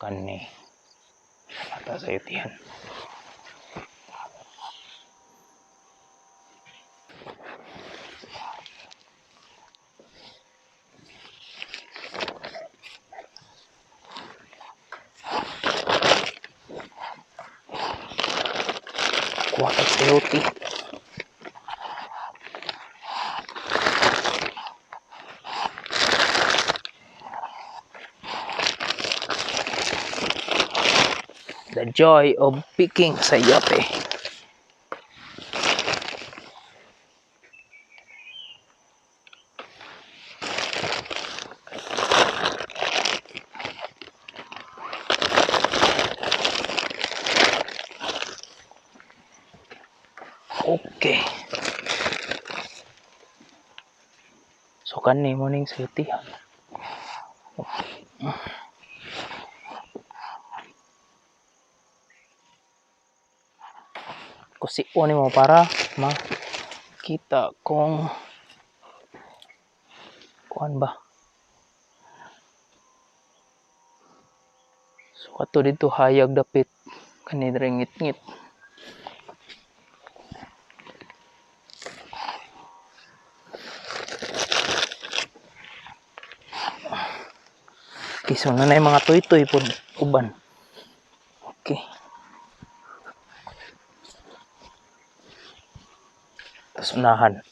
Kani ata sayotihan. Kuha kag sayote. The joy of picking sayote. Okay. So kani mo ning sayotihan. Kusion nimo para makita kung kuan ba. So kato dito hayag dapit kani diri ngitngit. Okay, so nanay mga tuytoy pod uban. Okay. Tapos unahan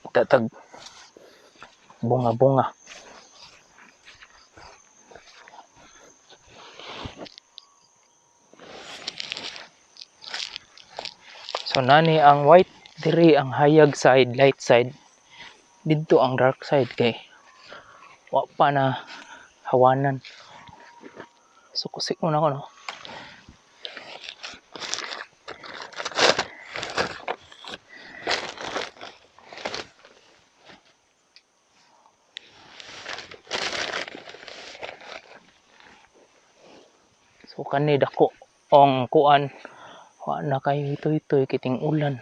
itatag bunga-bunga. So nani ang white diri ang hayag side, light side. Didto ang dark side kay wa pa na hawanan. So kusik muna ko, no. So kani dako ang kuan, wa na kay tuy-tuy kiting ulan.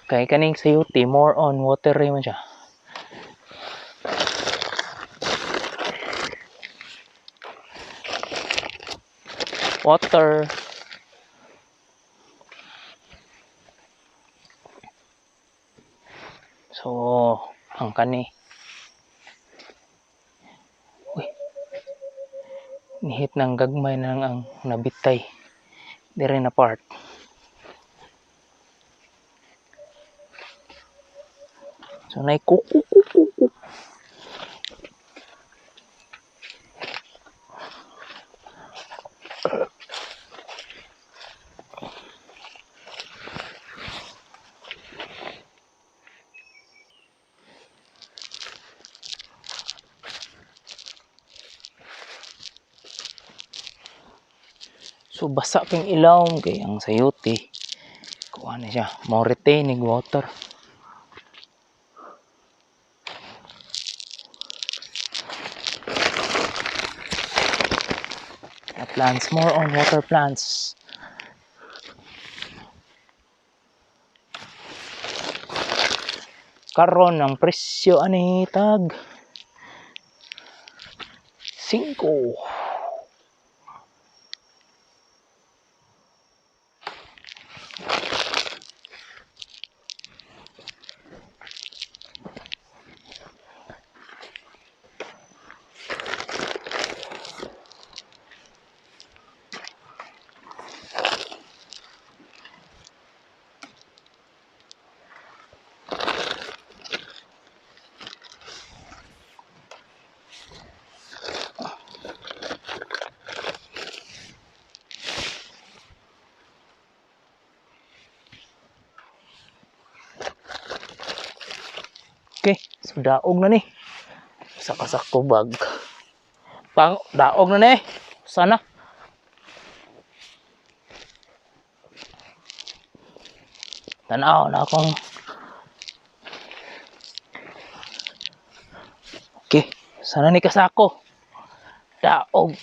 Kay kaning sayote more on watery man siya. Water. So ang kani. Uy. Nihit ng gagmay nang ang nabitay dire na part. So nay kuku kuku kuku. So basa ping ilawom kay ang sayote. Kuha na siya, mo retaining water. Plants, more on water plants. Karon ang presyo ani tag 5. Okay, so daog na ni. Sa kasako bag. Pang daog na ni. Sana. Tanaw na akong. Okay, sana ni kasako. Daog.